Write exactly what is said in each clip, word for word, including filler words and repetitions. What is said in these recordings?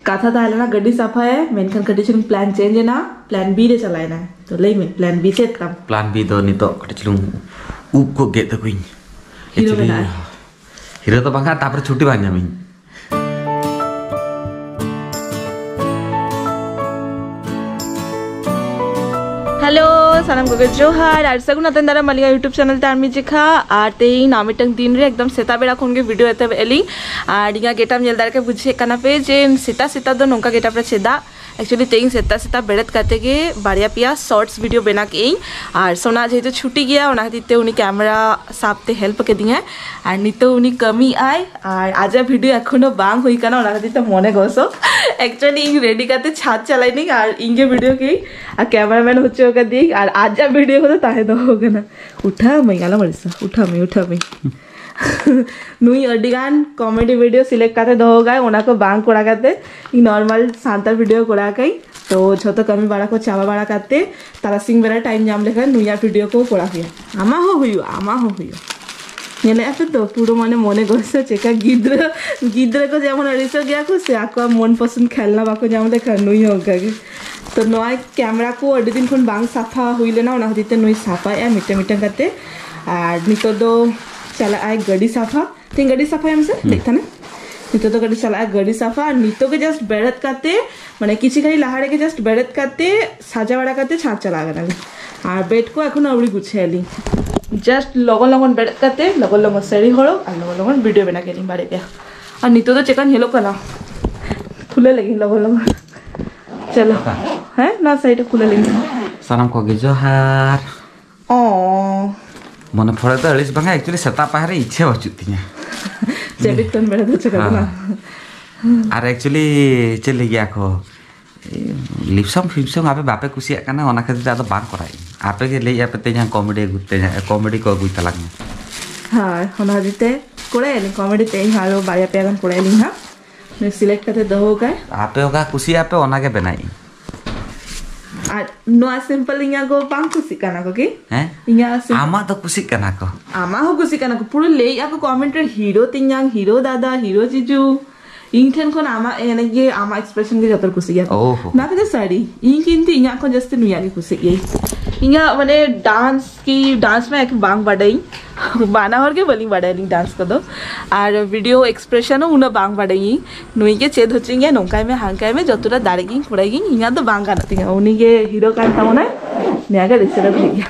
ᱠᱟᱛᱷᱟ ᱛᱟᱦᱮᱸ ᱞᱮᱱᱟ ᱜᱟᱹᱰᱤ ᱥᱟᱯᱷᱟᱭᱟ, ᱢᱮᱱᱠᱷᱟᱱ ᱠᱟᱹᱴᱤᱡ ᱪᱩᱞᱩᱝ ᱯᱞᱟᱱ ᱪᱮᱧᱡᱽ ᱮᱱᱟ, ᱯᱞᱟᱱ ᱵᱤ ᱨᱮ ᱪᱟᱞᱟᱣ ᱮᱱᱟᱭ᱾ ᱛᱚ ᱞᱟᱹᱭ ᱢᱮ, ᱯᱞᱟᱱ ᱵᱤ ᱪᱮᱫ ᱛᱟᱢ? ᱯᱞᱟᱱ ᱵᱤ ᱫᱚ ᱱᱤᱛᱚᱜ ᱠᱟᱹᱴᱤᱡ ᱪᱩᱞᱩᱝ ᱩᱵ ᱠᱚ ᱜᱮᱫ ᱛᱟᱠᱚᱧ᱾ ᱦᱤᱨᱳ Actually, ᱵᱮᱱᱟᱜ ᱟᱭ᱾ ᱦᱤᱨᱳ ᱫᱚ ᱵᱟᱝᱟ, ᱛᱟᱯᱚᱨᱮ ᱪᱷᱩᱴᱤ ᱵᱟᱝ ᱧᱟᱢᱤᱧ᱾ ᱦᱮᱞᱳ, ᱥᱟᱱᱟᱢ ᱠᱚᱜᱮ ᱡᱚᱦᱟᱨ ᱟᱨ ᱥᱟᱹᱜᱩᱱ ᱟᱛᱮᱱ ᱫᱟᱨᱟᱢ ᱟᱹᱞᱤᱧᱟᱜ YouTube ᱪᱮᱱᱮᱞ ᱛᱮ ᱟᱨ ᱢᱤᱫ ᱡᱮᱠᱷᱟ᱾ ᱟᱨ ᱛᱮᱦᱮᱧ ᱱᱟᱣᱟ ᱢᱤᱫᱴᱟᱝ ᱫᱤᱱ ᱨᱮ ᱮᱠᱫᱚᱢ ᱥᱮᱛᱟᱜ ᱵᱮᱲᱟ ᱠᱷᱚᱱ ᱜᱮ ᱵᱷᱤᱰᱤᱭᱳ ᱮᱛᱚᱦᱚᱵ ᱮᱫ ᱞᱤᱧ᱾ ᱟᱨ ᱤᱧᱟᱹᱜ ᱜᱮᱴᱟᱯ ᱧᱮᱞ ᱫᱟᱨᱟ ᱠᱮ ᱵᱩᱡᱷᱟᱹᱜ ᱠᱟᱱᱟ ᱯᱮ ᱡᱮ ᱥᱮᱛᱟᱜ ᱥᱮᱛᱟᱜ ᱫᱚ ᱱᱚᱝᱠᱟ ᱜᱮᱴᱟᱯ ᱨᱮ ᱪᱮᱫᱟᱜ᱾ Actually, ᱛᱮᱦᱮᱧ ᱥᱮᱛᱟᱜ ᱥᱮᱛᱟᱜ ᱵᱮᱨᱮᱫ ᱠᱟᱛᱮ ᱜᱮ ᱵᱟᱨᱭᱟ ᱯᱮᱭᱟ ᱥᱚᱨᱴᱥ ᱵᱷᱤᱰᱤᱭᱳ ᱵᱮᱱᱟᱣ ᱠᱮᱫ ᱟᱹᱧ᱾ ᱟᱨ ᱥᱳᱱᱟ ᱡᱮᱦᱮᱛᱩ ᱪᱷᱩᱴᱤ ᱜᱮᱭᱟ, ᱚᱱᱟ ᱠᱷᱟᱹᱛᱤᱨ ᱛᱮ ᱩᱱᱤ ᱠᱮᱢᱮᱨᱟ ᱥᱟᱵ ᱛᱮ ᱦᱮᱞᱯ ᱠᱟᱫᱤᱧᱟᱭ᱾ ᱟᱨ ᱱᱤᱛᱚᱜ ᱩᱱᱤ ᱠᱟᱹᱢᱤᱭᱮᱫ ᱟᱭ, ᱟᱨ ᱟᱡᱟᱜ ᱵᱷᱤᱰᱤᱭᱳ ᱮᱠᱷᱚᱱᱳ ᱵᱟᱝ ᱦᱩᱭ ᱠᱟᱱᱟ, ᱚᱱᱟ ᱠᱷᱟᱹᱛᱤᱨ ᱛᱮ ᱢᱚᱱᱮ ᱜᱚᱥᱚ᱾ Actually, ᱤᱧ ᱨᱮᱰᱤ ᱠᱟᱛᱮ ᱪᱷᱟᱫᱽ ᱪᱟᱞᱟᱭ ᱱᱟᱹᱧ ᱟᱨ ᱤᱧ ᱜᱮ ᱵᱷᱤᱰᱤᱭᱳ ᱠᱮᱫ ᱟᱹᱧ ᱟᱨ ᱠᱮᱢᱮᱨᱟᱢᱮᱱ ᱦᱚᱪᱚ ᱠᱟᱫᱮᱭᱟᱹᱧ ᱟᱨ ᱟᱡᱟᱜ ᱵᱷᱤᱰᱤᱭᱳ ᱠᱚᱫᱚ ᱛᱟᱦᱮᱸ ᱫᱚᱦᱚ ᱠᱟᱱᱟ᱾ ᱩᱴᱷᱟᱹᱣ ᱢᱟᱹᱧ, ᱟᱞᱚᱢ ᱟᱹᱲᱤᱥᱟ, ᱩᱴᱷᱟᱹᱣ ᱢᱟᱹᱧ, ᱩᱴᱷᱟᱹᱣ ᱢᱟᱹᱧ᱾ ᱱᱩᱭ ᱟᱹᱰᱤ ᱜᱟᱱ ᱠᱚᱢᱮᱰᱤ ᱵᱷᱤᱰᱤᱭᱳ ᱥᱤᱞᱮᱠᱴ ᱠᱟᱛᱮ ᱫᱚᱦᱚ ᱠᱟᱜᱼᱟᱭ, ᱚᱱᱟ ᱠᱚ ᱵᱟᱝ ᱠᱚᱨᱟᱣ ᱠᱟᱛᱮ ᱤᱧ ᱱᱚᱨᱢᱟᱞ ᱥᱟᱱᱛᱟᱲ ᱵᱷᱤᱰᱤᱭᱳ ᱠᱚᱨᱟᱣ ᱠᱟᱜᱼᱟᱹᱧ᱾ ᱛᱚ ᱡᱷᱚᱛᱚ ᱠᱟᱹᱢᱤ ᱵᱟᱲᱟ ᱠᱚ ᱪᱟᱵᱟ ᱵᱟᱲᱟ ᱠᱟᱛᱮ ᱛᱟᱨᱟᱥᱤᱧ ᱵᱮᱲᱟ ᱴᱟᱭᱤᱢ ᱧᱟᱢ ᱞᱮᱠᱷᱟᱱ ᱱᱩᱭᱟᱜ ᱵᱷᱤᱰᱤᱭᱳ ᱠᱚ ᱠᱚᱨᱟᱣ ᱦᱩᱭᱩᱜᱼᱟ᱾ ᱟᱢᱟᱜ ᱦᱚᱸ ᱦᱩᱭᱩᱜᱼᱟ, ᱟᱢᱟᱜ ᱦᱚᱸ ᱦᱩᱭᱩᱜᱼᱟ᱾ ᱧᱮᱞᱮᱫᱼᱟ ᱯᱮ ᱛᱚ, ᱯᱩᱨᱟᱹ ᱢᱟᱱᱮ ᱢᱚᱱᱮ ᱜᱚᱥᱚ ᱪᱮᱠᱟ ᱜᱤᱫᱽᱨᱟᱹ, ᱜᱤᱫᱽᱨᱟᱹ ᱠᱚ ᱡᱮᱢᱚᱱ ᱟᱹᱲᱤᱥᱚᱜ ᱜᱮᱭᱟ ᱠᱚ ᱥᱮ, ᱟᱠᱚᱣᱟᱜ ᱢᱚᱱ ᱯᱚᱥᱚᱱᱫ ᱠᱷᱮᱞᱱᱟ ᱵᱟᱠᱚ ᱧᱟᱢ ᱞᱮᱠᱷᱟᱱ ᱱᱩᱭ ᱦᱚᱸ ᱚᱱᱠᱟ ᱜᱮ᱾ ᱛᱚ ᱱᱚᱣᱟ ᱠᱮᱢᱮᱨᱟ ᱠᱚ ᱟᱹᱰᱤ ᱫᱤᱱ ᱠᱷᱚᱱ ᱵᱟᱝ ᱥᱟᱯᱷᱟ ᱦᱩᱭ ᱞᱮᱱᱟ, ᱚᱱᱟ ᱠᱷᱟᱹᱛᱤᱨ ᱛᱮ ᱱᱩᱭ ᱥᱟᱯᱷᱟᱭᱮᱫᱼᱟ ᱢᱤᱫᱴᱟᱝ ᱢᱤᱫᱴᱟᱝ ᱠᱟᱛᱮ᱾ ᱟᱨ ᱱᱤᱛᱚᱜ ᱫᱚ ᱪᱟᱞᱟᱜᱼᱟᱭ ᱜᱟᱹᱰᱤ ᱥᱟᱯᱷᱟ᱾ ᱛᱤᱦᱤᱧ ᱜᱟᱹᱰᱤ ᱥᱟᱯᱷᱟᱭᱟᱢ ᱥᱮ? ᱦᱩᱸ᱾ ᱞᱟᱹᱭᱮᱫ ᱛᱟᱦᱮᱱᱟ᱾ ᱱᱤᱛᱚᱜ ᱫᱚ ᱜᱟᱹᱰᱤ ᱪᱟᱞᱟᱜᱼᱟ ᱜᱟᱹᱰᱤ ᱥᱟᱯᱷᱟ, ᱟᱨ ᱱᱤᱛᱚᱜ ᱜᱮ ᱡᱟᱥᱴ ᱵᱮᱨᱮᱫ ᱠᱟᱛᱮ, ᱢᱟᱱᱮ ᱠᱤᱪᱷᱩ ᱜᱷᱟᱹᱲᱤ ᱞᱟᱦᱟ ᱨᱮᱜᱮ ᱡᱟᱥᱴ ᱵᱮᱨᱮᱫ ᱠᱟᱛᱮ ᱥᱟᱡᱟᱣ ᱵᱟᱲᱟ ᱠᱟᱛᱮ ᱪᱷᱟᱸᱫᱽ ᱪᱟᱞᱟᱣ ᱠᱟᱱᱟᱞᱤᱧ᱾ ᱟᱨ ᱵᱮᱰ ᱠᱚ ᱮᱠᱷᱚᱱᱳ ᱟᱹᱣᱨᱤ ᱜᱩᱪᱷᱟᱹᱭᱟᱞᱤᱧ᱾ ᱡᱟᱥᱴ ᱞᱚᱜᱚᱱ ᱞᱚᱜᱚᱱ ᱵᱮᱨᱮᱫ ᱠᱟᱛᱮ ᱞᱚᱜᱚᱱ ᱞᱚᱜᱚᱱ ᱥᱟᱹᱲᱤ ᱦᱚᱨᱚᱜ ᱟᱨ ᱞᱚᱜᱚᱱ ᱞᱚᱜᱚᱱ ᱵᱷᱤᱰᱤᱭᱳ ᱵᱮᱱᱟᱣ ᱠᱮᱫ ᱞᱤᱧ ᱵᱟᱨᱭᱟ ᱯᱮᱭᱟ᱾ ᱟᱨ ᱱᱤᱛᱚᱜ ᱫᱚ ᱪᱮᱠᱟ ᱧᱮᱞᱚᱜ ᱠᱟᱱᱟ? ᱠᱷᱩᱞᱟᱹ ᱞᱟᱹᱜᱤᱫ ᱞᱚᱜᱚᱱ ᱞᱚᱜᱚᱱ᱾ ᱪᱚᱞᱚ᱾ ᱦᱮᱸ, ᱱᱚᱣᱟ ᱥᱟᱭᱤᱰ ᱨᱮ ᱠᱷᱩᱞᱟᱹ ᱞᱟᱹᱜᱤᱫ᱾ ᱥᱟᱱᱟᱢ ᱠᱚᱜᱮ ᱡᱚᱦᱟᱨ᱾ ᱚ᱾ ᱢᱚᱱᱮ ᱯᱷᱚᱲᱮ ᱫᱚ ᱟᱹᱲᱤᱥ ᱵᱟᱝᱟ, actually ᱥᱮᱛᱟᱜ ᱯᱟᱦᱟᱨ ᱨᱮ ᱤᱪᱪᱷᱟᱹ ᱵᱟᱹᱪᱩᱜ ᱛᱤᱧᱟᱹ᱾ ᱪᱮᱫ ᱵᱤᱛᱚᱱ ᱵᱮᱲᱟ ᱫᱚ ᱪᱮᱠᱟ ᱠᱟᱱᱟ? ᱦᱮᱸ᱾ ᱟᱨ actually ᱪᱮᱫ ᱞᱟᱹᱭ ᱜᱮᱭᱟ ᱠᱚ, ᱞᱤᱯᱥᱚᱝ ᱯᱷᱤᱯᱥᱚᱝ ᱟᱯᱮ ᱵᱟᱯᱮ ᱠᱩᱥᱤᱭᱟᱜ ᱠᱟᱱᱟ, ᱚᱱᱟ ᱠᱷᱟᱹᱛᱤᱨ ᱛᱮ ᱟᱫᱚ ᱵᱟᱝ ᱠᱚᱨᱟᱣᱮᱫ ᱟᱹᱧ᱾ ᱟᱯᱮ ᱜᱮ ᱞᱟᱹᱭᱮᱫᱼᱟ ᱯᱮ ᱛᱮᱦᱮᱧ ᱠᱚᱢᱮᱰᱤ ᱟᱹᱜᱩᱭ ᱛᱮ, ᱠᱚᱢᱮᱰᱤ ᱠᱚ ᱟᱹᱜᱩᱭ ᱛᱟᱞᱟᱝ ᱢᱮ᱾ ᱦᱳᱭ, ᱚᱱᱟ ᱠᱷᱟᱹᱛᱤᱨ ᱛᱮ ᱠᱚᱨᱟᱣᱮᱫ ᱟᱹᱞᱤᱧ ᱠᱚᱢᱮᱰᱤ ᱛᱮᱦᱮᱧ ᱦᱚᱸ ᱟᱨᱚ ᱵᱟᱨᱭᱟ ᱯᱮᱭᱟ ᱜᱟᱱ ᱠᱚᱨᱟᱣᱮᱫ ᱟᱹᱞᱤᱧ ᱦᱟᱸᱜ᱾ ᱱᱩᱭ ᱥᱤᱞᱮᱠᱴ ᱠᱟᱛᱮ ᱫᱚᱦᱚ ᱠᱟᱭ᱾ ᱟᱯᱮ ᱚᱠᱟ ᱠᱩᱥᱤᱭᱟᱜ ᱟᱯᱮ ᱚᱱᱟ ᱜᱮ ᱵᱮᱱᱟᱣᱮᱫ ᱟᱹᱧ᱾ ᱟᱨ ᱱᱚᱣᱟ ᱥᱤᱢᱯᱚᱞ ᱤᱧᱟᱹᱜ ᱜᱚ ᱵᱟᱝ ᱠᱩᱥᱤᱜ ᱠᱟᱱᱟ ᱠᱚ ᱠᱤ? ᱦᱮᱸ? ᱤᱧᱟᱹᱜ ᱥᱤᱢ- ᱟᱢᱟᱜ ᱫᱚ ᱠᱩᱥᱤᱜ ᱠᱟᱱᱟ ᱠᱚ᱾ ᱟᱢᱟᱜ ᱦᱚᱸ ᱠᱩᱥᱤᱜ ᱠᱟᱱᱟ ᱠᱚ, ᱯᱩᱨᱟᱹ ᱞᱟᱹᱭᱮᱫᱼᱟ ᱠᱚ ᱠᱚᱢᱮᱱᱴ ᱨᱮ, "ᱦᱤᱨᱳ ᱛᱤᱧᱟᱝ, ᱦᱤᱨᱳ ᱫᱟᱫᱟ, ᱦᱤᱨᱳ ᱡᱤᱡᱩ, ᱤᱧ ᱴᱷᱮᱱ ᱠᱷᱚᱱ ᱟᱢᱟᱜ ᱮᱱᱮᱡ ᱜᱮ, ᱟᱢᱟᱜ expression ᱜᱮ ᱡᱚᱛᱚ ᱠᱩᱥᱤᱜ ᱜᱮᱭᱟ᱾ ᱚᱦᱚ᱾ ᱚᱱᱟ ᱛᱮᱫᱚ ᱥᱟᱹᱨᱤ, ᱤᱧ ᱠᱤᱱᱛᱩ ᱤᱧᱟᱹᱜ ᱠᱷᱚᱱ ᱡᱟᱹᱥᱛᱤ ᱱᱩᱭᱟᱜ ᱜᱮ ᱠᱩᱥᱤᱜ ᱜᱮᱭᱟᱹᱧ᱾ ᱤᱧᱟᱹᱜ ᱢᱟᱱᱮ dance ᱠᱤ, dance ᱢᱟ ᱮᱠ ᱵᱟᱝ ᱵᱟᱰᱟᱭᱟᱹᱧ᱾ ᱵᱟᱱᱟ ᱦᱚᱲ ᱜᱮ ᱵᱟᱹᱞᱤᱧ ᱵᱟᱰᱟᱭᱟᱞᱤᱧ dance ᱠᱚᱫᱚ᱾ ᱟᱨ video expression ᱦᱚᱸ ᱩᱱᱟᱹᱜ ᱵᱟᱝ ᱵᱟᱰᱟᱭᱟᱹᱧ᱾ ᱱᱩᱭ ᱜᱮ ᱪᱮᱫ ᱦᱚᱪᱚᱧ ᱜᱮᱭᱟ, ᱱᱚᱝᱠᱟᱭ ᱢᱮ, ᱦᱟᱝᱠᱟᱭ ᱢᱮ, ᱡᱚᱛᱚᱴᱟ ᱫᱟᱲᱮᱜ ᱜᱤᱧ ᱠᱚᱨᱟᱣ ᱜᱤᱧ, ᱤᱧᱟᱹᱜ ᱫᱚ ᱵᱟᱝ ᱜᱟᱱᱚᱜ ᱛᱤᱧᱟᱹ᱾ ᱩᱱᱤ ᱜᱮ hero ᱠᱟᱱ ᱛᱟᱵᱚᱱᱟᱭ, ᱱᱤᱭᱟᱹ ᱜᱮ ᱨᱤᱥᱟᱹ ᱫᱚ ᱦᱩᱭᱩᱜ ᱜᱮᱭᱟ᱾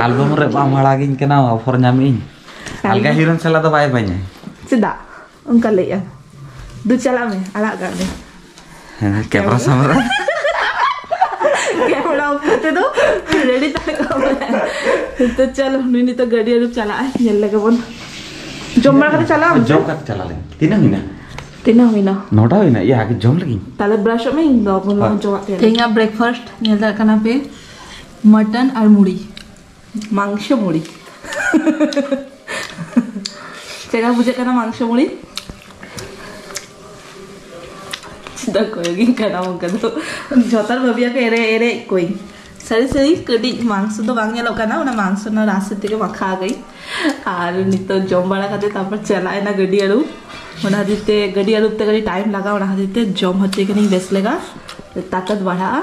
Album ᱨᱮ ᱵᱟᱢ ᱟᱲᱟᱜᱤᱧ ᱠᱟᱱᱟ, offer ᱧᱟᱢᱮᱜ ᱟᱹᱧ᱾ ᱟᱞᱜᱟ album? Heroine ᱥᱟᱞᱟᱜ ᱫᱚ ᱵᱟᱭ ᱵᱟᱹᱧᱟᱭ᱾ ᱪᱮᱫᱟᱜ? ᱚᱱᱠᱟ ᱞᱟᱹᱭᱮᱜᱼᱟ᱾ ᱫᱩ ᱪᱟᱞᱟᱜ ᱢᱮ, ᱟᱲᱟᱜ ᱠᱟᱜ ᱢᱮ᱾ ᱦᱮᱸ, camera ᱥᱟᱢᱟᱝ ᱨᱮ᱾ Camera off ᱠᱟᱛᱮ ᱫᱚ ready ᱛᱟᱦᱮᱸ ᱠᱚᱜ ᱢᱮ᱾ ᱛᱚ ᱪᱚᱞᱚ, ᱱᱩᱭ ᱱᱤᱛᱚᱜ ᱜᱟᱹᱰᱤ ᱟᱹᱨᱩᱵ ᱪᱟᱞᱟᱜᱼᱟᱭ, ᱧᱮᱞ ᱞᱮᱜᱮ ᱵᱚᱱ᱾ ᱡᱚᱢ ᱵᱟᱲᱟ ᱠᱟᱛᱮ ᱪᱟᱞᱟᱜ ᱟᱢ? ᱡᱚᱢ ᱠᱟᱛᱮ ᱪᱟᱞᱟᱜ ᱞᱮ᱾ ᱛᱤᱱᱟᱹᱜ ᱦᱩᱭᱱᱟ? ᱛᱤᱱᱟᱹᱜ ᱦᱩᱭᱱᱟ? ᱱᱚᱴᱟ ᱦᱩᱭᱱᱟ᱾ ᱤᱭᱟᱹ, ᱟᱜᱮ ᱡᱚᱢ ᱞᱟᱹᱜᱤᱧ᱾ ᱛᱟᱦᱞᱮ brush ᱚᱜ ᱢᱮ, ᱤᱧ ᱫᱚ ᱵᱚᱱ ᱦᱳᱭ᱾ ᱡᱚᱢᱟᱜ ᱛᱮ᱾ ᱛᱮᱦᱮᱧᱟᱜ breakfast ᱧᱮᱞ ᱫᱟᱲᱮᱭᱟᱜ ᱠᱟᱱᱟ ᱯᱮ, mutton ᱟᱨ ᱢᱩᱲᱤ᱾ ᱢᱟᱝᱥᱚ ᱢᱩᱲᱤ᱾ ᱪᱮᱫ ᱞᱮᱠᱟ ᱵᱩᱡᱷᱟᱹᱜ ᱠᱟᱱᱟ ᱢᱟᱝᱥᱚ ᱢᱩᱲᱤ? ᱪᱮᱫᱟᱜ ᱠᱚᱭᱚᱜᱤᱧ ᱠᱟᱱᱟ ᱚᱱᱠᱟ ᱫᱚ? ᱡᱚᱛᱚ ᱦᱚᱲ ᱵᱷᱟᱹᱵᱤᱭᱟᱠᱚ ᱮᱲᱮ, ᱮᱲᱮᱭᱮᱫ ᱠᱚᱣᱟᱧ᱾ ᱥᱟᱹᱨᱤ ᱥᱟᱹᱨᱤ ᱠᱟᱹᱴᱤᱡ ᱢᱟᱝᱥᱚ ᱫᱚ ᱵᱟᱝ ᱧᱮᱞᱚᱜ ᱠᱟᱱᱟ, ᱚᱱᱟ ᱢᱟᱝᱥᱚ ᱨᱮᱱᱟᱜ ᱨᱟᱥᱮ ᱛᱮᱜᱮ ᱢᱟᱠᱷᱟ ᱟᱠᱟᱜᱼᱟᱹᱧ᱾ ᱟᱨ ᱱᱤᱛᱚᱜ ᱡᱚᱢ ᱵᱟᱲᱟ ᱠᱟᱛᱮ ᱛᱟᱨᱯᱚᱨ ᱪᱟᱞᱟᱜ ᱮᱱᱟ ᱜᱟᱹᱰᱤ ᱟᱹᱨᱩᱵ᱾ ᱚᱱᱟ ᱠᱷᱟᱹᱛᱤᱨ ᱛᱮ ᱜᱟᱹᱰᱤ ᱟᱹᱨᱩᱵ ᱛᱮ ᱠᱟᱹᱴᱤᱡ time ᱞᱟᱜᱟᱜᱼᱟ, ᱚᱱᱟ ᱠᱷᱟᱹᱛᱤᱨ ᱛᱮ ᱡᱚᱢ ᱦᱚᱪᱚᱭ ᱠᱟᱹᱱᱟᱹᱧ ᱵᱮᱥ ᱞᱮᱠᱟ, ᱛᱟᱠᱟᱛ ᱵᱟᱲᱦᱟᱜᱼᱟ᱾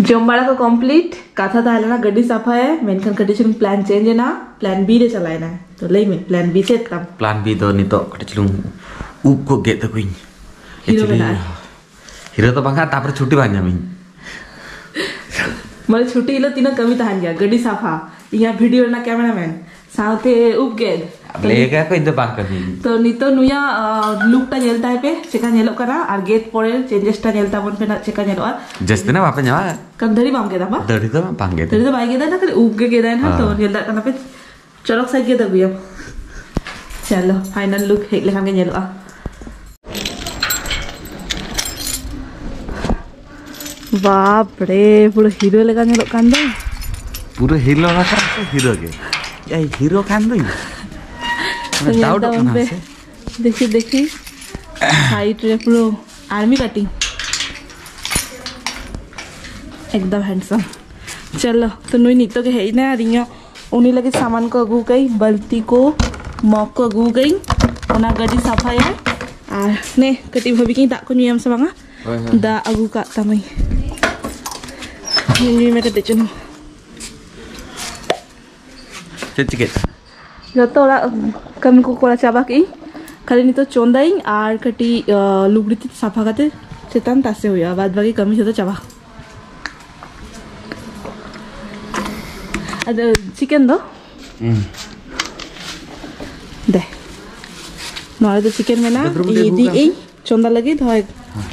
ᱡᱚᱢ ᱵᱟᱲᱟ ᱠᱚ complete᱾ ᱠᱟᱛᱷᱟ ᱛᱟᱦᱮᱸ ᱞᱮᱱᱟ ᱜᱟᱹᱰᱤ ᱥᱟᱯᱷᱟᱭᱟ, ᱢᱮᱱᱠᱷᱟᱱ ᱠᱟᱹᱴᱤᱡ ᱪᱩᱞᱩᱝ plan change ᱮᱱᱟ, plan B ᱨᱮ ᱪᱟᱞᱟᱣ ᱮᱱᱟ᱾ ᱛᱚ ᱞᱟᱹᱭ ᱢᱮ, plan B ᱪᱮᱫ ᱛᱟᱢ? Plan B ᱫᱚ ᱱᱤᱛᱚᱜ ᱠᱟᱹᱴᱤᱡ ᱪᱩᱞᱩᱝ ᱩᱵ ᱠᱚ ᱜᱮᱫ ᱛᱟᱠᱚᱧ᱾ Hero actually, ᱵᱮᱱᱟᱜ ᱟᱭ᱾ Hero ᱫᱚ ᱵᱟᱝᱟ, ᱛᱟᱯᱚᱨᱮ ᱪᱷᱩᱴᱤ ᱵᱟᱝ ᱧᱟᱢᱤᱧ᱾ ᱢᱟᱱᱮ ᱪᱷᱩᱴᱤ ᱦᱤᱞᱳᱜ ᱛᱤᱱᱟᱹᱜ ᱠᱟᱹᱢᱤ ᱛᱟᱦᱮᱱ ᱜᱮᱭᱟ, ᱜᱟᱹᱰᱤ ᱥᱟᱯᱷᱟ, ᱤᱧᱟᱹᱜ video ᱨᱮᱱᱟᱜ cameraman, ᱥᱟᱶᱛᱮ ᱩᱵ ᱜᱮᱫ᱾ ᱞᱟᱹᱭ ᱠᱟᱜ ᱠᱚ ᱤᱧ ᱫᱚ ᱵᱟᱝ ᱠᱟᱹᱢᱤᱭᱟᱹᱧ᱾ ᱛᱚ ᱱᱤᱛᱚᱜ ᱱᱩᱭᱟᱜ, ᱟᱸ, look ᱴᱟ ᱧᱮᱞ ᱛᱟᱭ ᱯᱮ, ᱪᱮᱠᱟ ᱧᱮᱞᱚᱜ ᱠᱟᱱᱟ, ᱟᱨ ᱜᱮᱫ ᱯᱚᱨᱮ changes ᱴᱟ ᱧᱮᱞ ᱛᱟᱵᱚᱱ ᱯᱮ ᱱᱟᱜ, ᱪᱮᱠᱟ ᱧᱮᱞᱚᱜᱼᱟ᱾ ᱡᱟᱹᱥᱛᱤ ᱱᱟ ᱵᱟᱯᱮ ᱧᱟᱢᱟ᱾ ᱠᱟᱨᱚᱱ ᱫᱟᱹᱲᱤ ᱵᱟᱢ ᱜᱮᱫᱟ ᱵᱟ? ᱫᱟᱹᱲᱤ ᱫᱚ ᱵᱟᱝ ᱜᱮᱫ᱾ ᱫᱟᱹᱲᱤ ᱫᱚ ᱵᱟᱭ ᱜᱮᱫᱟ ᱱᱟ, ᱠᱷᱟᱹᱞᱤ ᱩᱵ ᱜᱮ ᱜᱮᱫᱟᱭ ᱱᱟ᱾ ᱛᱚ ᱦᱮᱸ᱾ ᱧᱮᱞ ᱫᱟᱲᱮᱭᱟᱜ ᱠᱟᱱᱟ ᱯᱮ, ᱪᱚᱨᱚᱠ ᱥᱟᱡ ᱜᱮᱫ ᱟᱹᱜᱩᱭᱟᱢ᱾ ᱪᱚᱞᱚ, final look ᱦᱮᱡ ᱞᱮᱠᱷᱟᱱ ᱜᱮ ᱧᱮᱞᱚᱜᱼᱟ᱾ ᱵᱟᱯ ᱨᱮ, ᱯᱩᱨᱟᱹ hero ᱞᱮᱠᱟ ᱧᱮᱞᱚᱜ ᱠᱟᱱ ᱫᱚ᱾ ᱯᱩᱨᱟᱹ hero ᱞᱮᱠᱟ ᱥᱮ hero ᱜᱮ? ᱮᱭ, hero ᱠᱟᱱ ᱫᱚᱧ᱾ ᱢᱟᱱᱮ ᱧᱮᱞ doubtᱚᱜ ᱛᱟᱵᱚᱱ ᱠᱟᱱᱟ ᱯᱮ᱾ ᱥᱮ? ᱫᱮᱠᱷᱤ, ᱫᱮᱠᱷᱤ᱾ Side ᱨᱮ ᱯᱩᱨᱟᱹ army cutting᱾ ᱮᱠᱫᱚᱢ handsome᱾ ᱪᱚᱞᱚ, ᱛᱚ ᱱᱩᱭ ᱱᱤᱛᱚᱜ ᱜᱮ ᱦᱮᱡ ᱮᱱᱟ ᱟᱨ ᱤᱧᱟᱹᱜ ᱩᱱᱤ ᱞᱟᱹᱜᱤᱫ ᱥᱟᱢᱟᱱ ᱠᱚ ᱟᱹᱜᱩ ᱠᱟᱹᱧ, ᱵᱟᱹᱞᱛᱤ ᱠᱚ, ᱢᱚᱜᱽ ᱠᱚ ᱟᱹᱜᱩ ᱠᱟᱹᱧ, ᱚᱱᱟ ᱜᱟᱹᱰᱤ ᱥᱟᱯᱷᱟᱭᱟ᱾ ᱟᱨ ᱱᱮ ᱠᱟᱹᱴᱤᱡ ᱵᱷᱟᱹᱵᱤ ᱠᱤᱧ ᱫᱟᱜ ᱠᱚ ᱧᱩᱭᱟᱢ ᱥᱮ ᱵᱟᱝᱟ? ᱦᱳᱭ, ᱦᱳᱭ᱾ ᱫᱟᱜ ᱟᱹᱜᱩ ᱠᱟᱜ ᱛᱟᱢᱟᱹᱧ᱾ ᱧᱩᱭ ᱢᱮ ᱠᱟᱹᱴᱤᱡ ᱪᱩᱞᱩᱝ᱾ ᱪᱮᱫ ᱪᱤᱠᱟᱹᱜ ᱠᱟᱱᱟ? ᱡᱚᱛᱚ ᱚᱲᱟᱜ ᱠᱟᱹᱢᱤ ᱠᱚ ᱠᱚᱨᱟᱣ ᱪᱟᱵᱟ ᱠᱮᱜᱼᱟᱹᱧ᱾ ᱠᱷᱟᱹᱞᱤ ᱱᱤᱛᱚᱜ ᱪᱚᱸᱫᱟᱭᱟᱹᱧ ᱟᱨ ᱠᱟᱹᱴᱤᱡ, ᱟᱸ, ᱞᱩᱜᱽᱲᱤ ᱛᱮ ᱥᱟᱯᱷᱟ ᱠᱟᱛᱮ ᱪᱮᱛᱟᱱ ᱛᱟᱥᱮ ᱦᱩᱭᱩᱜᱼᱟ, ᱵᱟᱫ ᱵᱟᱹᱠᱤ ᱠᱟᱹᱢᱤ ᱡᱚᱛᱚ ᱪᱟᱵᱟ᱾ ᱟᱫᱚ ᱪᱤᱠᱮᱱ ᱫᱚ? ᱦᱩᱸ᱾ ᱫᱮ᱾ ᱱᱚᱣᱟ ᱨᱮᱫᱚ ᱪᱤᱠᱮᱱ ᱢᱮᱱᱟᱜᱼᱟ᱾ ᱵᱟᱛᱷᱨᱩᱢ ᱨᱮ ᱤᱫᱤᱭᱮᱜ ᱟᱹᱧ ᱪᱚᱸᱫᱟ ᱞᱟᱹᱜᱤᱫ᱾ ᱦᱳᱭ᱾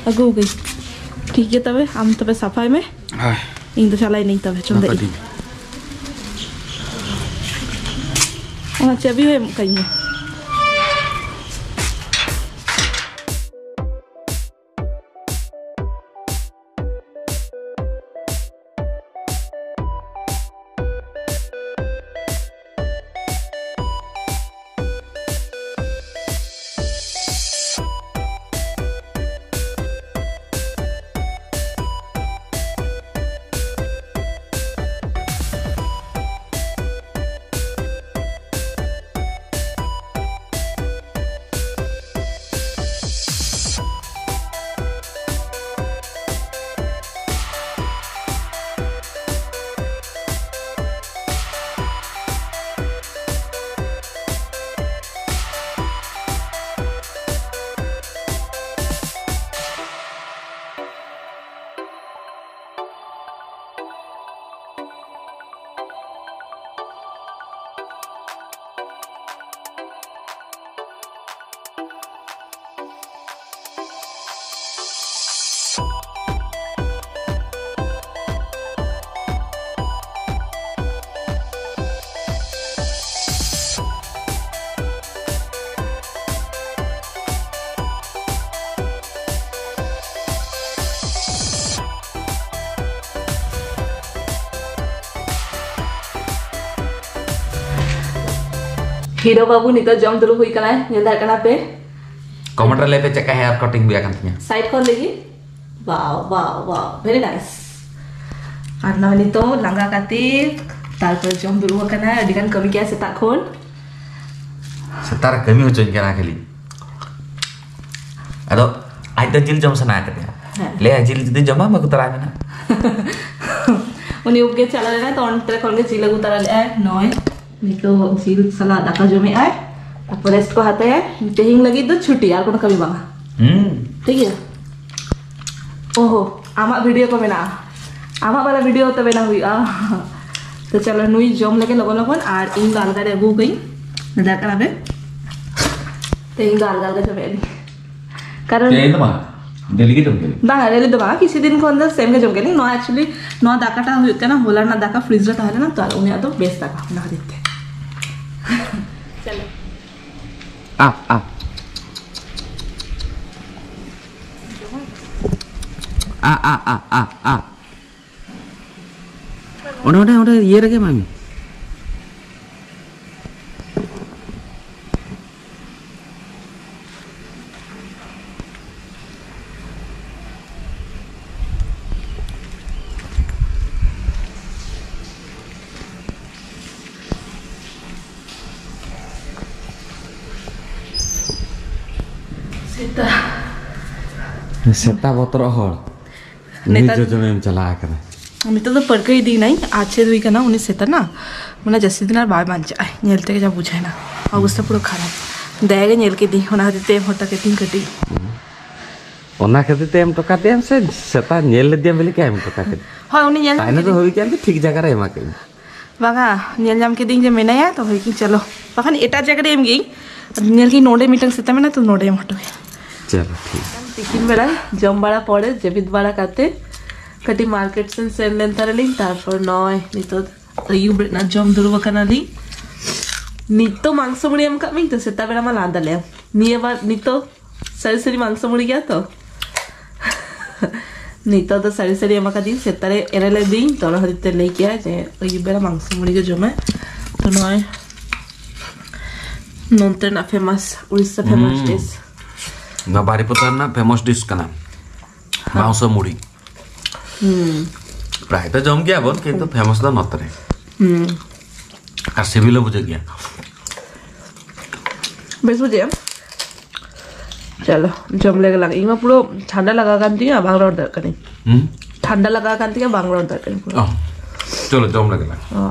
ᱟᱹᱜᱩ ᱟᱹᱜᱩᱭ᱾ ᱴᱷᱤᱠ ᱜᱮᱭᱟ ᱛᱚᱵᱮ, ᱟᱢ ᱛᱚᱵᱮ ᱥᱟᱯᱷᱟᱭ ᱢᱮ᱾ ᱦᱳᱭ᱾ ᱤᱧ ᱫᱚ ᱪᱟᱞᱟᱭ ᱱᱟᱹᱧ ᱛᱚᱵᱮ ᱪᱚᱸᱫᱟ ᱱᱟᱯᱟᱭ ᱤᱧ᱾ ᱫᱤᱱ᱾ ᱚᱱᱟ ᱪᱟᱹᱵᱤ ᱦᱚᱸ ᱮᱢ ᱠᱟᱹᱧ ᱢᱮ᱾ ᱦᱤᱨᱳ ᱵᱟᱹᱵᱩ ᱱᱤᱛᱚᱜ ᱡᱚᱢ ᱫᱩᱲᱩᱵ ᱦᱩᱭ ᱠᱟᱱᱟᱭ, ᱧᱮᱞ ᱫᱟᱲᱮᱭᱟᱜ ᱠᱟᱱᱟ ᱯᱮ᱾ ᱠᱚᱢᱮᱱᱴ ᱨᱮ ᱞᱟᱹᱭ ᱯᱮ ᱪᱮᱫ ᱠᱟ ᱦᱮᱭᱟᱨ ᱠᱟᱴᱤᱝ ᱦᱩᱭ ᱟᱠᱟᱱ ᱛᱤᱧᱟ᱾ ᱥᱟᱭᱤᱰ ᱠᱷᱚᱱ ᱞᱟᱹᱜᱤᱫ wow wow wow very nice᱾ ᱟᱨ ᱱᱚᱜᱼᱚᱭ ᱱᱤᱛᱚᱜ ᱞᱟᱸᱜᱟ ᱠᱟᱛᱮ ᱛᱟᱨᱯᱚᱨ ᱡᱚᱢ ᱫᱩᱲᱩᱵ ᱟᱠᱟᱱᱟ, ᱟᱹᱰᱤ ᱜᱟᱱ ᱠᱟᱹᱢᱤ ᱠᱮᱜᱼᱟ ᱥᱮᱛᱟᱜ ᱠᱷᱚᱱ᱾ ᱥᱮᱛᱟᱜ ᱨᱮ ᱠᱟᱹᱢᱤ ᱦᱚᱪᱚᱧ ᱠᱟᱱᱟ ᱠᱷᱟᱹᱞᱤ᱾ ᱟᱫᱚ ᱟᱡ ᱫᱚ ᱡᱤᱞ ᱡᱚᱢ ᱥᱟᱱᱟ ᱠᱟᱫᱮᱭᱟ᱾ ᱦᱮᱸ᱾ ᱞᱟᱹᱭᱟ, "ᱡᱤᱞ ᱡᱩᱫᱤ ᱡᱚᱢᱟ, ᱟᱹᱜᱩ ᱛᱚᱨᱟᱭ ᱢᱮ ᱱᱟ᱾" ᱩᱱᱤ ᱩᱵ ᱜᱮ ᱪᱟᱞᱟᱣ ᱞᱮᱱᱟᱭ, ᱛᱚ ᱚᱱᱛᱮ ᱠᱷᱚᱱ ᱜᱮ ᱡᱤᱞ ᱟᱹᱜᱩ ᱛᱚᱨᱟ ᱞᱮᱜᱼᱟᱭ᱾ ᱱᱚᱜᱼᱚᱭ ᱱᱤᱛᱚᱜ ᱡᱤᱞ ᱥᱟᱞᱟᱜ ᱫᱟᱠᱟ ᱡᱚᱢᱮᱜᱼᱟᱭ, ᱛᱟᱨᱯᱚᱨ ᱨᱮᱥᱴ ᱠᱚ ᱦᱟᱛᱟᱭᱟᱭ᱾ ᱛᱮᱦᱮᱧ ᱞᱟᱹᱜᱤᱫ ᱫᱚ ᱪᱷᱩᱴᱤ, ᱟᱨ ᱠᱳᱱᱳ ᱠᱟᱹᱢᱤ ᱵᱟᱝᱟ᱾ ᱦᱩᱸ᱾ ᱴᱷᱤᱠ ᱜᱮᱭᱟ᱾ ᱳᱦᱳ, ᱟᱢᱟᱜ ᱵᱷᱤᱰᱤᱭᱳ ᱠᱚ ᱢᱮᱱᱟᱜᱼᱟ, ᱟᱢᱟᱜ ᱵᱟᱞᱟ ᱵᱷᱤᱰᱤᱭᱳ ᱛᱚ ᱵᱮᱱᱟᱣ ᱦᱩᱭᱩᱜᱼᱟ᱾ ᱛᱚ ᱪᱚᱞᱚ, ᱱᱩᱭ ᱡᱚᱢ ᱞᱮᱜᱮ ᱞᱚᱜᱚᱱ ᱞᱚᱜᱚᱱ, ᱟᱨ ᱤᱧ ᱫᱚ ᱟᱞᱜᱟ ᱨᱮ ᱟᱹᱜᱩ ᱠᱟᱹᱧ᱾ ᱫᱟᱠᱟ ᱨᱮ ᱛᱮᱦᱮᱧ ᱫᱚ ᱟᱞᱜᱟ ᱟᱞᱜᱟ ᱡᱚᱢᱮᱜᱼᱟ ᱞᱤᱧ, ᱠᱟᱨᱚᱱ ᱛᱮᱦᱮᱧ ᱫᱚ ᱵᱟᱝ, ᱰᱮᱞᱤ ᱜᱮ ᱡᱚᱢ ᱠᱮᱫ᱾ ᱵᱟᱝ, ᱰᱮᱞᱤ ᱫᱚ ᱵᱟᱝ, ᱠᱤᱪᱷᱩ ᱫᱤᱱ ᱠᱷᱚᱱ ᱫᱚ ᱥᱮᱢ ᱜᱮ ᱡᱚᱢ ᱠᱮᱫ ᱞᱤᱧ᱾ ᱱᱚᱣᱟ ᱮᱠᱪᱩᱭᱮᱞᱤ ᱱᱚᱣᱟ ᱫᱟᱠᱟᱴᱟ ᱦᱩᱭᱩᱜ ᱠᱟᱱᱟ, ᱦᱚᱞᱟ ᱨᱮᱱᱟᱜ ᱫᱟᱠᱟ ᱯᱷᱨᱤᱡᱽ ᱨᱮ ᱛᱟᱦᱮᱸ ᱞᱮᱱᱟ ᱛᱚ, ᱟᱨ ᱩᱱᱤᱭᱟᱜ ᱫᱚ ᱵᱮᱥ ᱫᱟᱠᱟ, ᱚᱱᱟ ᱠᱷᱟᱹᱛᱤᱨ ᱛᱮ᱾ ᱪᱚᱞᱚ᱾ ᱟ, ᱟ᱾ ᱟ, ᱟ, ᱟ, ᱟ, ᱟ᱾ ᱚᱸᱰᱮ, ᱚᱸᱰᱮ, ᱚᱸᱰᱮ ᱤᱭᱟᱹ ᱨᱮᱜᱮ ᱮᱢᱟᱭ ᱢᱮ᱾ ᱥᱮᱛᱟ᱾ ᱥᱮᱛᱟ ᱵᱚᱛᱚᱨᱚᱜ ᱦᱚᱲ᱾ ᱩᱱᱤ ᱱᱮᱛᱟᱨ ᱡᱚᱡᱚᱢᱮᱢ ᱪᱟᱞᱟᱣ ᱟᱠᱟᱱᱟ᱾ ᱱᱤᱛᱚᱜ ᱫᱚ ᱯᱟᱹᱨᱠᱟᱹᱣ ᱤᱫᱤᱭᱮᱱᱟᱹᱧ, ᱟᱨ ᱪᱮᱫ ᱦᱩᱭ ᱠᱟᱱᱟ, ᱩᱱᱤ ᱥᱮᱛᱟ ᱱᱟ, ᱢᱟᱱᱮ, ᱡᱟᱹᱥᱛᱤ ᱫᱤᱱ ᱟᱨ ᱵᱟᱭ ᱵᱟᱧᱪᱟᱜᱼᱟ, ᱧᱮᱞ ᱛᱮᱜᱮ ᱡᱟ ᱵᱩᱡᱷᱟᱹᱣ ᱮᱱᱟ, ᱚᱵᱚᱥᱛᱟ ᱯᱩᱨᱟᱹ ᱠᱷᱟᱨᱟᱯ᱾ ᱫᱟᱭᱟ ᱜᱮ ᱧᱮᱞ ᱠᱮᱫᱤᱧ, ᱚᱱᱟ ᱠᱷᱟᱹᱛᱤᱨ ᱛᱮ ᱮᱢ ᱦᱚᱴᱚ ᱠᱟᱹᱫᱤᱧ ᱠᱟᱹᱴᱤᱡ᱾ ᱚᱱᱟ ᱠᱷᱟᱹᱛᱤᱨ ᱛᱮ ᱮᱢ ᱦᱚᱴᱚ ᱠᱟᱫᱮᱭᱟᱢ ᱥᱮ ᱥᱮᱛᱟ ᱧᱮᱞ ᱞᱮᱫᱮᱭᱟᱢ ᱵᱚᱞᱮ ᱠᱮ ᱮᱢ ᱦᱚᱴᱚ ᱠᱟᱫᱮᱭᱟ? ᱦᱳᱭ, ᱩᱱᱤ ᱧᱮᱞ ᱧᱟᱢ ᱛᱟᱦᱮᱱ ᱫᱚ ᱠᱮᱫᱮᱭᱟᱹᱧ᱾ ᱦᱩᱭ ᱠᱟᱱ ᱜᱮ, ᱴᱷᱤᱠ ᱡᱟᱭᱜᱟ ᱨᱮ ᱮᱢᱟ ᱠᱟᱹᱫᱟᱹᱧ᱾ ᱵᱟᱝᱟ, ᱧᱮᱞ ᱧᱟᱢ ᱠᱮᱫᱤᱧ ᱡᱮ ᱢᱮᱱᱟᱭᱟ, ᱛᱚ ᱦᱳᱭ ᱠᱤᱱ ᱪᱚᱞᱚ, ᱵᱟᱠᱷᱟᱱ ᱮᱴᱟᱜ ᱡᱟᱭᱜᱟ ᱨᱮ ᱮᱢ ᱜᱤᱭᱟᱹᱧ, ᱧᱮᱞ ᱠᱤᱧ ᱱᱚᱰᱮ ᱢᱤᱫᱴᱟᱝ ᱥᱮᱛᱟ ᱢᱮᱱᱟᱭᱟ, ᱛᱚ ᱱᱚᱰᱮ ᱮᱢ ᱦᱚᱴᱚ ᱠᱟᱭᱟ᱾ ᱪᱚᱞᱚ, ᱴᱷᱤᱠ᱾ ᱛᱤᱠᱤᱱ ᱵᱮᱲᱟ ᱡᱚᱢ ᱵᱟᱲᱟ ᱯᱚᱨᱮ, ᱡᱟᱹᱯᱤᱫ ᱵᱟᱲᱟ ᱠᱟᱛᱮ ᱠᱟᱹᱴᱤᱡ ᱢᱟᱨᱠᱮᱴ ᱥᱮᱱ ᱥᱮᱱ ᱞᱮᱱ ᱛᱟᱨᱟᱞᱤᱧ, ᱛᱟᱨᱯᱚᱨ ᱱᱚᱜᱼᱚᱭ ᱱᱤᱛᱚᱜ ᱟᱹᱭᱩᱵ ᱨᱮᱱᱟᱜ ᱡᱚᱢ ᱫᱩᱲᱩᱵ ᱟᱠᱟᱱᱟᱞᱤᱧ᱾ ᱱᱤᱛᱚᱜ ᱢᱟᱝᱥᱚ ᱢᱩᱲᱤ ᱮᱢ ᱠᱟᱜ ᱢᱤᱧ ᱛᱚ, ᱥᱮᱛᱟᱜ ᱵᱮᱲᱟ ᱢᱟ ᱞᱟᱸᱫᱟ ᱞᱮᱭᱟᱢ᱾ ᱱᱤᱭᱟᱹ ᱵᱟᱨ ᱱᱤᱛᱚᱜ ᱥᱟᱹᱨᱤ ᱥᱟᱹᱨᱤ ᱢᱟᱝᱥᱚ ᱢᱩᱲᱤ ᱜᱮᱭᱟ ᱛᱚ᱾ ᱱᱤᱛᱚᱜ ᱫᱚ ᱥᱟᱹᱨᱤ ᱥᱟᱹᱨᱤ ᱮᱢ ᱟᱠᱟᱫᱤᱧ, ᱥᱮᱛᱟᱜ ᱨᱮ ᱮᱨᱮ ᱞᱮᱫᱤᱧ, ᱛᱚ ᱚᱱᱟ ᱠᱷᱟᱹᱛᱤᱨ ᱛᱮ ᱞᱟᱹᱭ ᱠᱮᱜᱼᱟ ᱡᱮ ᱟᱹᱭᱩᱵ ᱵᱮᱲᱟ ᱢᱟᱝᱥᱚ ᱢᱩᱲᱤ ᱜᱮ ᱡᱚᱢᱟᱭ᱾ ᱛᱚ ᱱᱚᱜᱼᱚᱭ ᱱᱚᱱᱛᱮ ᱨᱮᱱᱟᱜ ᱯᱷᱮᱢᱟᱥ, ᱩᱲᱤᱥᱥᱟ ᱯᱷᱮᱢᱟᱥ ᱦᱩᱸ᱾ ᱰᱤᱥ᱾ ᱱᱚᱣᱟ ᱵᱟᱨᱤᱯᱚᱫᱟ ᱨᱮᱱᱟᱜ ᱯᱷᱮᱢᱟᱥ ᱰᱤᱥ ᱠᱟᱱᱟ ᱢᱟᱝᱥᱚ ᱢᱩᱲᱤ᱾ ᱦᱩᱸ᱾ ᱯᱨᱟᱭ ᱛᱚ ᱡᱚᱢ ᱜᱮᱭᱟ ᱵᱚᱱ, ᱠᱤᱱᱛᱩ ᱯᱷᱮᱢᱟᱥ ᱫᱚ ᱱᱚᱛᱮ ᱨᱮ᱾ ᱦᱩᱸ᱾ ᱟᱨ ᱥᱤᱵᱤᱞ ᱦᱚᱸ ᱵᱩᱡᱷᱟᱹᱜ ᱜᱮᱭᱟ᱾ ᱵᱮᱥ ᱵᱩᱡᱷᱟᱹᱜᱼᱟ᱾ ᱪᱚᱞᱚ, ᱡᱚᱢ ᱞᱮᱜᱮ ᱞᱟᱝ᱾ ᱤᱧ ᱢᱟ ᱯᱩᱨᱟᱹ ᱴᱷᱟᱱᱰᱟ ᱞᱟᱜᱟᱣ ᱠᱟᱱ ᱛᱤᱧᱟ, ᱵᱟᱝ ᱨᱚᱲ ᱫᱟᱲᱮᱭᱟᱜ ᱠᱟᱹᱱᱟᱹᱧ᱾ ᱦᱩᱸ? ᱴᱷᱟᱱᱰᱟ ᱞᱟᱜᱟᱣ ᱠᱟᱱ ᱛᱤᱧᱟ, ᱵᱟᱝ ᱨᱚᱲ ᱫᱟᱲᱮᱭᱟᱜ ᱠᱟᱹᱱᱟᱹᱧ ᱯᱩᱨᱟᱹ᱾ ᱚ, ᱪᱚᱞᱚ, ᱡᱚᱢ ᱞᱮᱜᱮ ᱞᱟᱝ᱾ ᱚ᱾